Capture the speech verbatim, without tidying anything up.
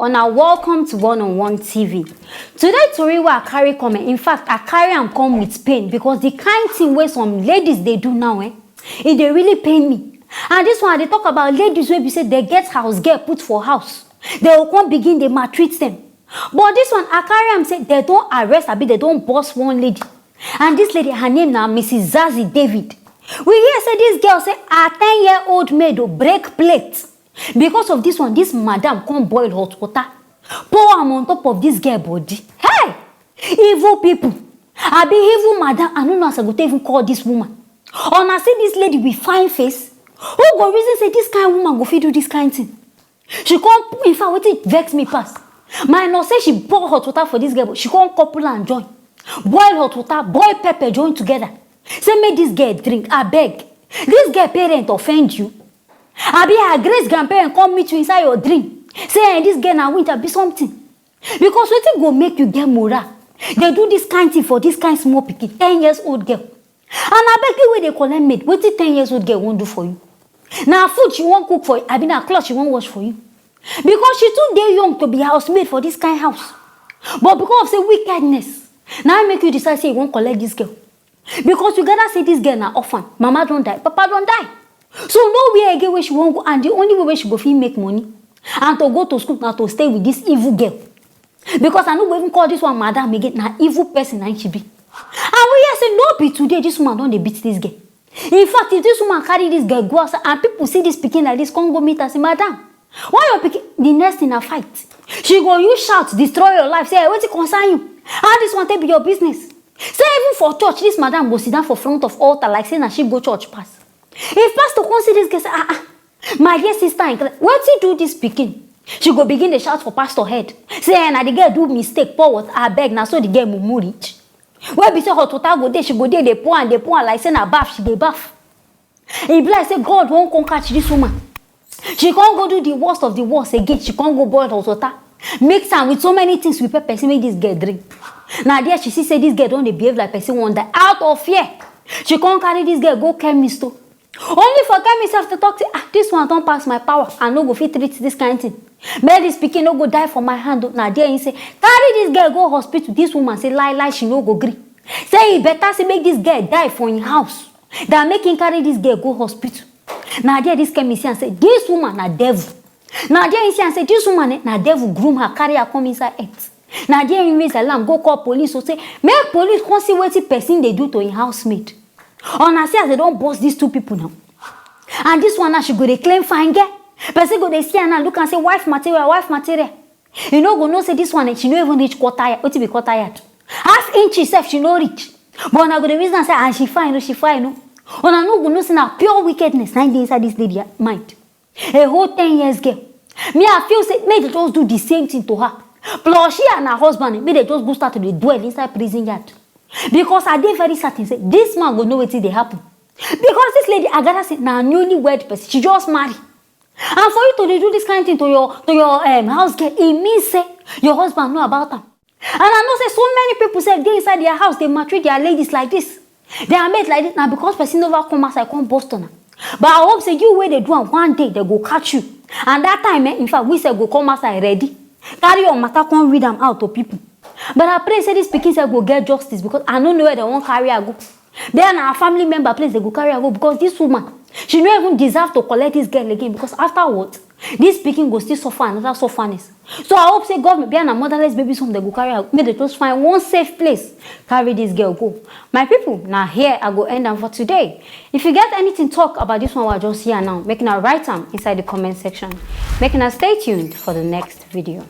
Una welcome to One on One T V. Today tori wey I carry come, eh, in fact, I carry am come with pain, because the kind thing wey some ladies dey do now, eh, e dey really pain me. And this one, I dey talk about ladies wey be say they get house girl put for house. They go come begin dey maltreat them. But this one, I carry am say they don arrest, abi they don burst one lady. And this lady, her name na Missus Zazie David. We hear say this girl say her ten year old maid o break plate. Because of this one, this madam come boil hot water, pour am on top of this girl body. Hey! Evil people! Abi evil madam, I no know as I go take even call this woman. Una see this lady with fine face? Who go reason say this kind woman go fit do this kind thing? She come, in fact, wetin vex me pass, minus say she pour hot water for this girl, but she come couple am join, boil hot water, boil pepper join together, say make this girl drink. Abeg, this girl parent offend you? Abi her great grandparent come meet you inside your dream, say, eh, this girl na witch abi something? Because wetin go make you get morale dey do this kind thing for this kind small pikin, ten years old girl? And abeg, you wey dey collect maid, wetin ten years old girl wan do for you? Na food she wan cook for you, abi na cloth she wan wash for you? Because she too dey young to be housemaid for this kind house. But because of say wickedness, na im make you decide say you wan collect this girl. Because you gather say this girl na orphan, mama don die, papa don die. So nowhere again wey she wan go, and the only way wey she go fit make money and to go to school na to stay with this evil girl. Because I no go even call this one madam again, na evil person na im she be. And we hear say no be today this woman don dey beat this girl. In fact, if this woman carry this girl go outside and people see this pikin like this, come go meet her, say, "Madam, why your pikin?" The next thing na fight. She go use shout, "Destroy your life." Say, "Eh, wetin concern you? How this one take be your business?" Say even for church, this madam go sit down for front of altar like say na she go church pass. If pastor come see this girl, say, "Ah, ah, my dear sister in Christ, wetin do this pikin?" She go begin dey shout for pastor head, say, "Eh, na the girl do mistake, pour water, abeg, na so the girl mumu reach." Wey be say hot water go dey, she go dey, dey pour am, dey pour am like say na baff she dey baff. E be like say God wan come catch this woman. She come go do the worst of the worst again. She come go boil hot water, mix am with so many things with pepper, say make this girl drink. Na there she see say this girl don dey behave like person wan die. Out of fear, she come carry this girl go chemist o. Only for chemist sef to talk say, "Ah, this one don pass my power. I no go fit treat this kind thing. Make this pikin no go die for my hand o." Na there he say, "Carry this girl go hospital." This woman say, "Lie, lie, she no go gree." Say e better say make this girl die for im house than make him carry this girl go hospital. Na there this chemist see am say this woman na devil. Na there he see am say this woman, eh, na devil groom her, carry her come inside earth. Na there he raise alarm, go call police, so say make police come see wetin person dey do to im housemaid. Una see as they don burst these two people now. And this one now, she go dey claim fine girl. Person go dey see her now, look and say, "Wife material, wife material." You no go know say this one, eh, she no even reach quarter yard. Wetin be quarter yard? Half inch sef she no reach. But una go dey reason am say, "Ah, she fine o, she fine o." Una no go know say na pure wickedness na dey inside this lady mind. A whole ten years girl. Me, I feel say make they just do the same thing to her. Plus she and her husband, eh, make they just go start to dey dwell inside prison yard. Because I dey very certain say this man go know wetin dey happen. Because this lady, I gather say na newly wed person, she just marry. And for you to dey do this kind thing to your, to your, um, house girl, e mean say your husband know about am. And I know say so many people sef dey inside their house, dey maltreat their ladies like this. Their mate like this, na because person never come outside, come burst una. But I hope say you wey dey do am, one day they go catch you. And that time, eh, in fact, we sef go come outside ready. Carry your matter, come read am out to people. But I pray say this pikin sef go get justice, because I no know where they wan carry her go. Then na her family member place they go carry her go, because this woman, she no even deserve to collect this girl again, because after what? This pikin go still suffer another sufferness. So I hope say government, be na motherless baby home they go carry her, make they just find one safe place, carry this girl go. My people, na here I go end am for today. If you get anything talk about this one wey I just hear now, make una write am inside the comment section. Make una stay tuned for the next video.